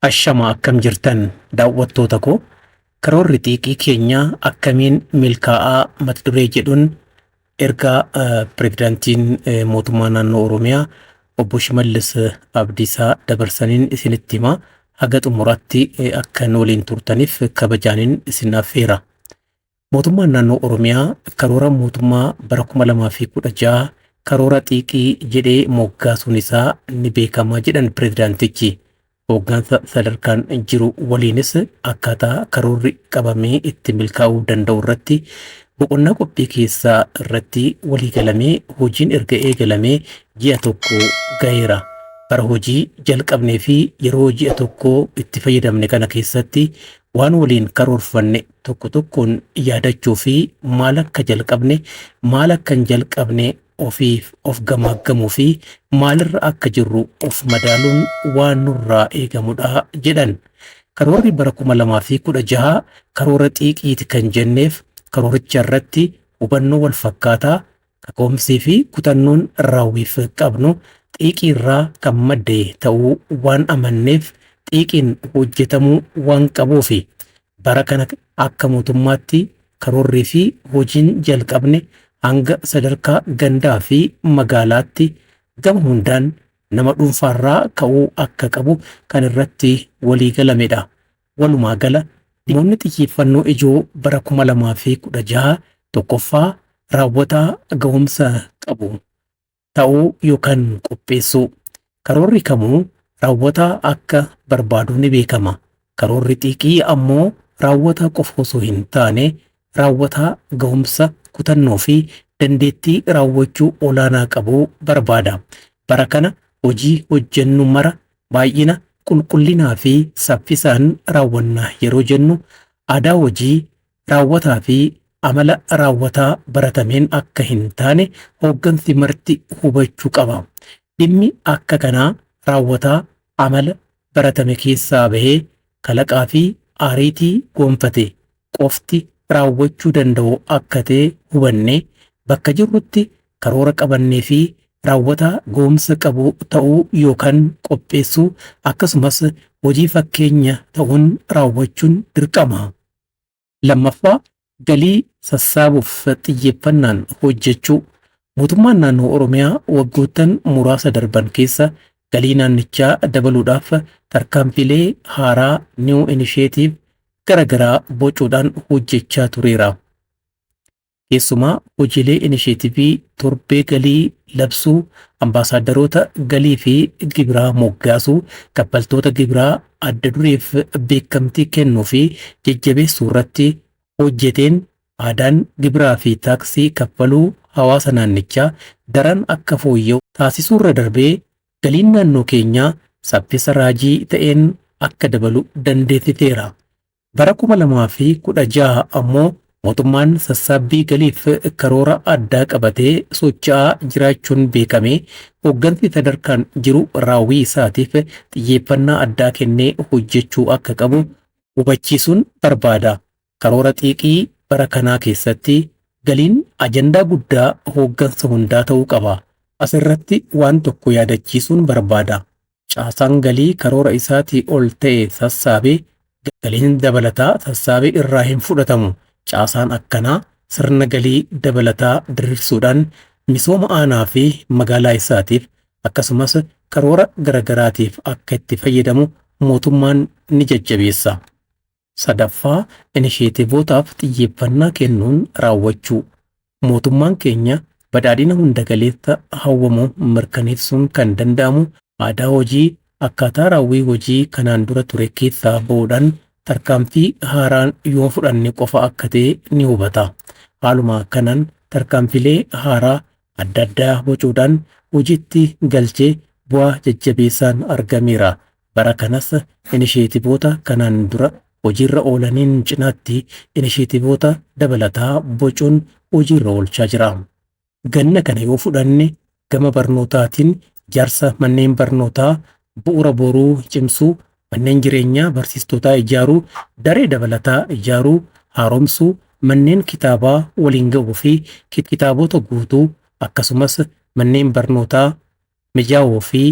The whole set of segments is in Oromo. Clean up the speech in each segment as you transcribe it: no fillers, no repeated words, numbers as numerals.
Ashama, akkam jirtan daawwattoota koo? Karoorri xiiqii keenyaa akkamiin milkaa'aa mata duree jedhuun ergaa pireezidaantiin mootummaa naannoo Oromiyaa obbo Shimallis Abdiisaa dabarsaniin isinitti himaa. Haga xumuraatti akka nu waliin turtaniif kabajaaniin isin affeera. Mootummaan naannoo Oromiyaa karoora mootummaa bara 2016 karoora xiiqii jedhee moggaasuun isaa ni beekama jedhan pireezidaantichi. Hooggansa sadarkaan jiru waliinis akkaataa karoorri qabamee itti milkaa'uu danda'u irratti boqonnaa qophii keessaa irratti waliigalamee hojiin erga eegalamee ji'a tokko gaheera. Bara hojii jalqabnee fi yeroo ji'a tokko itti fayyadamne kana keessatti waan waliin karoorfanne tokko tokkoon yaadachuu fi maal akka jalqabne, maal akka hin jalqabne ofiif of gamaaggamuu fi maalirra akka jirru of madaaluun waan nurraa eegamudha jedhan. Karoorri bara 2016 karoora xiiqiiti kan jenneef karooricha irratti hubannoo wal fakkaataa, kaka'umsii fi kutannoon raawwiif qabnu xiiqii irraa kan madde ta'uu waan amanneef xiiqiin hojjetamuu waan qabuufi. Bara kana akka mootummaatti karoorrii fi hojiin jalqabne hanga sadarkaa gandaa fi magaalaatti gama hundaan nama dhuunfaarraa ka'uu akka qabu kan irratti walii galamedha. Walumaa gala dhimmoonni xiyyeeffannoo ijoo bara 2016 tokkoffaa raawwataa ga'umsa qabu ta'uu yookaan qopheessuu. Karoorri kamuu raawwataa akka barbaadu ni beekama. Karoorri xiiqii ammoo raawwataa qofa osoo hin taane raawwataa ga'umsa, kutannoo fi dandeettii raawwachuu olaanaa qabu barbaada. Bara kana hojii hojjennu mara baay'ina, qulqullinaa fi saffisaan raawwanna yeroo jennu aadaa hojii raawwataa fi amala raawwataa baratameen akka hin taane hooggansi marti hubachuu qaba. Dhimmi akka kanaa raawwataa amala baratame keessaa bahee kalaqaa fi ariitii gonfate qofti raawwachuu danda'u akka ta'e hubannee bakka jirrutti karoora qabannee fi raawwataa ga'umsa qabu ta'uu yookaan qopheessuu akkasumas hojii fakkeenya ta'uun raawwachuun dirqama. Lammaffaa, galii sassaabuuf xiyyeeffannaan hojjechuu. Mootummaan naannoo Oromiyaa waggoottan muraasa darban keessa galii naannichaa dabaluudhaaf tarkaanfiilee haaraa, new initiative, garaagaraa bocuudhaan hojjechaa tureera. Keessumaa hojiilee inisheetivii torbee galii labsuu, ambaasaadaroota galii fi gibiraa moggaasuu, kaffaltoota gibiraa adda dureef beekamtii kennuu fi jajjabeessuu irratti hojjeteen aadaan gibiraa fi taaksii kaffaluu hawaasa naannichaa daran akka fooyya'u taasisuurra darbee galiin naannoo keenyaa saffisa raajii ta'een akka dabalu dandeessiteera. Bara 2016 ammoo mootummaan sassaabbii galiif karoora addaa qabatee socho'aa jiraachuun beekamee hooggansi sadarkaan jiru raawwii isaatiif xiyyeeffannaa addaa kennee hojjechuu akka qabu hubachiisuun barbaada. Karoora xiiqii bara kanaa keessatti galiin ajandaa guddaa hooggansa hundaa ta'uu qaba. Asirratti waan tokko yaadachiisuun barbaada. Caasaan galii karoora isaatii ol ta'e sassaabee galiin dabalataa sassaabee irraa hin fudhatamu. Caasaan akkanaa sirna galii dabalataa diriirsuudhaan misooma aanaa fi magaalaa isaatiif akkasumas karoora garagaraatiif akka itti fayyadamu mootummaan ni jajjabeessa. Sadaffaa, inisheetivootaaf xiyyeeffannaa kennuun raawwachuu. Mootummaan keenya badhaadhina hunda galeessa hawwamu mirkaneessuun kan danda'amu aadaa hojii, akkaataa raawwii hojii kanaan dura ture keessaa ba'uudhaan tarkaanfii haaraan yoo fudhanne qofa akka ta'e ni hubata. Haaluma kanaan tarkaanfilee haaraa adda addaa bocuudhaan hojiitti galchee bu'aa jajjabeessaan argameera. Bara kanas inisheetivoota kanaan dura hojiirra oolaniin cinaatti inisheetivoota dabalataa bocuun hojiirra oolchaa jira. Ganna kana yoo fudhanne, gama barnootaatiin ijaarsa manneen barnootaa bu'uura boruu cimsuu, manneen jireenyaa barsiistotaa ijaaruu, daree dabalataa ijaaruu, haaromsuu, manneen kitaabaa waliin ga'uu fi kitaabota guutuu akkasumas manneen barnootaa mijaa'oo fi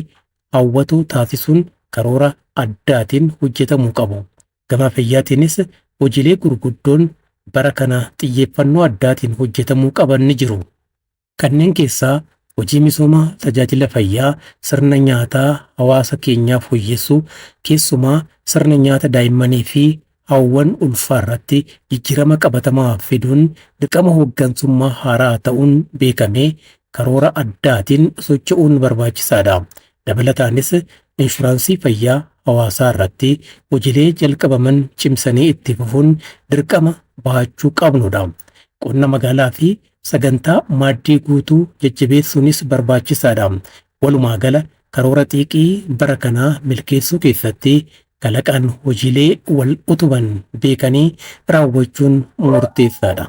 hawwatoo taasisuun karoora addaatiin hojjetamuu qabu. Gama fayyaatiinis hojiilee gurguddoon bara kana xiyyeeffannoo addaatiin hojjetamuu qaban ni jiru. Kanneen keessaa hojii misooma tajaajila fayyaa, sirna nyaataa hawaasa keenyaaf fooyyessuu, keessumaa sirna nyaata daa'immanii fi hawwan ulfaa irratti jijjiirama qabatamaa fiduun dirqama hooggansummaa haaraa ta'uun beekamee karoora addaatiin socho'uun barbaachisaadha. Dabalataanis inshuraansii fayyaa hawaasaa irratti hojiilee jalqabaman cimsanii itti fufuun dirqama bahachuu qabnudha. Qonna magaalaa fi sagantaa maaddii guutuu jajjabeessuunis barbaachisaadha. Walumaa gala karoora xiiqii bara kanaa milkeessuu keessatti kalaqaan hojiilee wal utuban beekanii raawwachuun murteessaadha.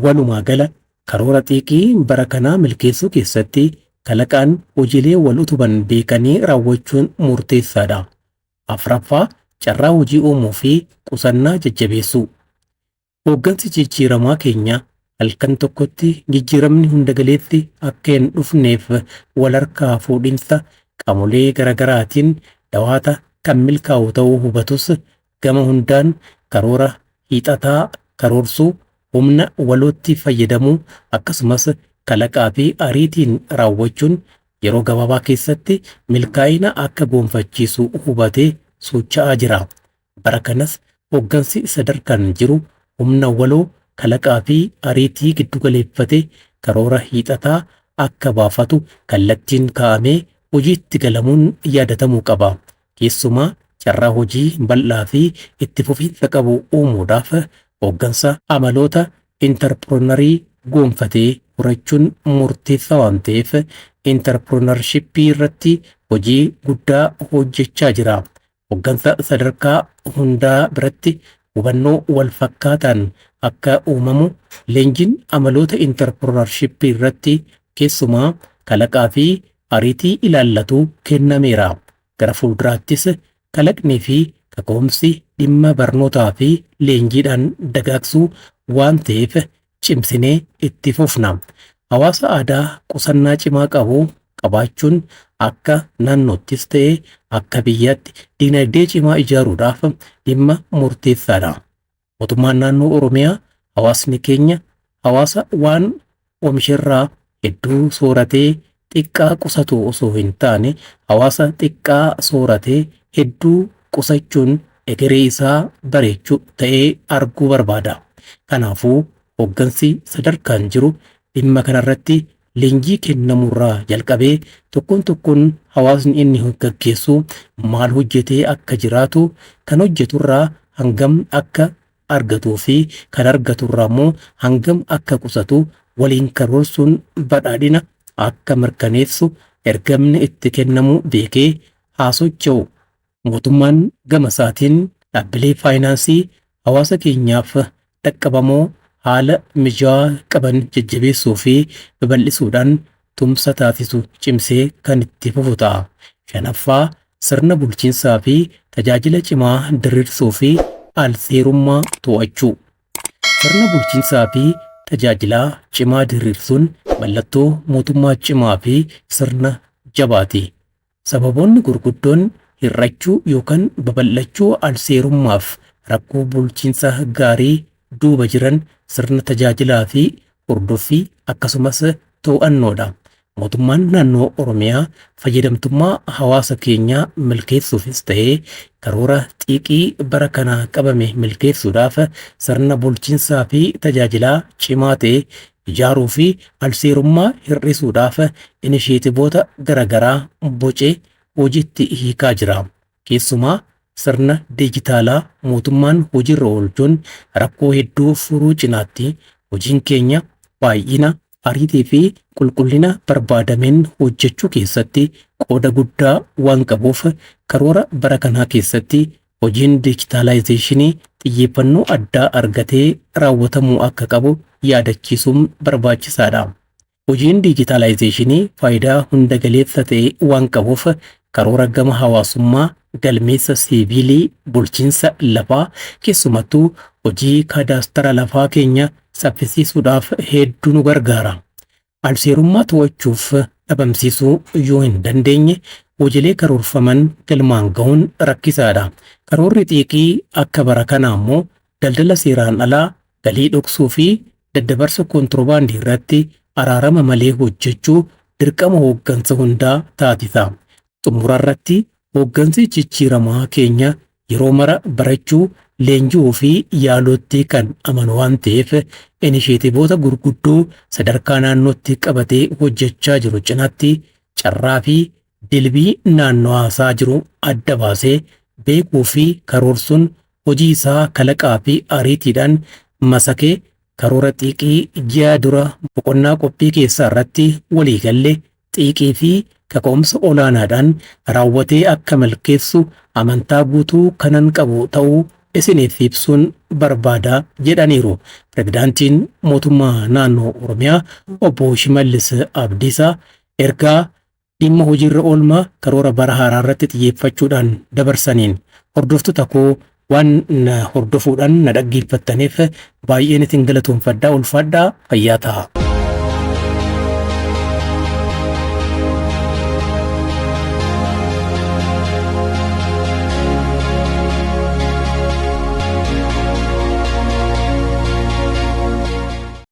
Walumaa gala karoora xiiqii bara kanaa milkeessuu keessatti kalaqaan hojiilee wal utuban beekanii raawwachuun murteessaadha. Afraffaa, carraa hojii uumuu fi qusannaa jajjabeessuu. Hooggansi jijjiiramaa keenya halkan tokkotti jijjiiramni hunda galeessi akka hin dhufneef wal harkaa fuudhinsa qaamolee garaagaraatiin dawaata kan milkaa'u ta'uu hubatus, gama hundaan karoora hiixataa karoorsuu, humna walootti fayyadamuu, akkasumas kalaqaa fi ariitiin raawwachuun yeroo gabaabaa keessatti milkaa'ina akka gonfachiisu hubatee socho'aa jira. Bara kanas hooggansi sadarkaan jiru humna waloo, kalaqaa fi ariitii giddugaleeffate karoora hiixataa akka baafatu kallattiin kaa'amee hojiitti galamuun yaadatamuu qaba. Keessumaa carraa hojii bal'aa fi itti fufiinsa qabu uumuudhaaf hooggansa amaloota intarpiroonarii gonfatee horachuun murteessaa waan ta'eef intarpiroonaarshippii irratti hojii guddaa hojjechaa jira. Hooggansa sadarkaa hundaa biratti hubannoo wal fakkaataan akka uumamu leenjiin amaloota intarpiroonaarshippii irratti keessumaa kalaqaa fi ariitii ilaallatu kennameera. Gara fuulduraattis kalaqnii fi kaka'umsi dhimma barnootaa fi leenjiidhaan dagaagsuu waan ta'eef cimsinee itti fufna. Hawaasa aadaa qusannaa cimaa qabu qabaachuun akka naannoottis ta'e akka biyyaatti dinagdee cimaa ijaaruudhaaf dhimma murteessaadha. Mootummaan naannoo Oromiyaa hawaasni keenya hawaasa waan oomisharraa hedduu sooratee xiqqaa qusatu osoo hin taane, hawaasa xiqqaa sooratee hedduu qusachuun egeree isaa bareechuu ta'ee arguu barbaada. Kanaafuu hooggansi sadarkaan jiru dhimma kanarratti leenjii kennamurraa jalqabee tokkoon tokkoon hawaasni inni gaggeessu maal hojjetee akka jiraatu, kan hojjeturraa hangam akka argatuu fi kan argaturraa immoo hangam akka qusatu waliin karoorsuun badhaadhina akka mirkaneessu ergamni itti kennamu beekee haa socho'u. Mootummaan gama isaatiin dhaabbilee faayinaansii hawaasa keenyaaf dhaqqabamoo haala mijaawaa qaban jajjabeessuu fi babal'isuudhaan tumsa taasisu cimsee kan itti fufu ta'a. Shanaffaa, sirna bulchiinsaa fi tajaajila cimaa diriirsuu fi alseerummaa to'achuu. Sirna bulchiinsaa fi tajaajilaa cimaa diriirsuun mallattoo mootummaa cimaa fi sirna jabaati. Sababoonni gurguddoon hir'achuu yookaan babal'achuu alseerummaaf rakkoo bulchiinsa gaarii duuba jiran sirna tajaajilaa fi hordoffii akkasumas to'annoodha. Mootummaan naannoo Oromiyaa fayyadamtummaa hawaasa keenyaa milkeessuufis ta'ee karoora xiiqii bara kana qabame milkeessuudhaaf sirna bulchiinsaa fi tajaajilaa cimaa ta'e ijaaruu fi alseerummaa hir'isuudhaaf inisheetivoota garaagaraa bocee hojiitti hiikaa jira. Keessumaa sirna diijitaalaa mootummaan hojiirra oolchuun rakkoo hedduu furuu cinaatti hojiin keenya baay'ina, ariitii fi qulqullina barbaadameen hojjechuu keessatti qooda guddaa waan qabuuf karoora bara kanaa keessatti hojiin diijitaalaayizeeshinii xiyyeeffannoo addaa argatee raawwatamuu akka qabu yaadachiisuun barbaachisaadha. Hojiin diijitaalaayizeeshinii faayidaa hunda galeessa ta'e waan qabuuf karoora gama hawaasummaa, galmeessa siiviilii, bulchiinsa lafaa, keessumattuu hojii kaadaastara lafaa keenya saffisiisuudhaaf hedduu nu gargaara. Alseerummaa to'achuuf dhabamsiisuu yoo hin dandeenye hojiilee karoorfaman galmaan gahuun rakkisaadha. Karoorri xiiqii akka bara kanaa immoo daldala seeraan alaa, galii dhoksuu fi daddabarsa kontiroobaandii irratti araarama malee hojjechuu dirqama hooggansa hundaa taasisa. Xumura irratti hooggansi jijjiiramaa keenya yeroo mara barachuu, leenji'uu fi yaaluutti kan amanu waan ta'eef inisheetivoota gurguddoo sadarkaa naannootti qabatee hojjechaa jiru cinaatti carraa fi dilbii naannawaasaa jiru adda baasee beekuu fi karoorsuun hojii isaa kalaqaa fi ariitiidhaan masakee karoora xiiqii ji'a dura boqonnaa qophii keessaa irratti waliigalle xiiqii fi kaka'umsa olaanaadhaan raawwatee akka milkeessu amantaa guutuu kanan qabu ta'uu isiniif ibsuun barbaada jedhaniiru. Pirezidaantiin mootummaa naannoo Oromiyaa obbo Shimallis Abdiisaa ergaa dhimma hojiirra oolmaa karoora bara haaraa irratti xiyyeeffachuudhaan dabarsaniin hordoftoota koo waan na hordofuudhaan na dhaggeeffattaniif baay'een isin galatoomfadhaa, ulfaadhaa, fayyaa ta'a.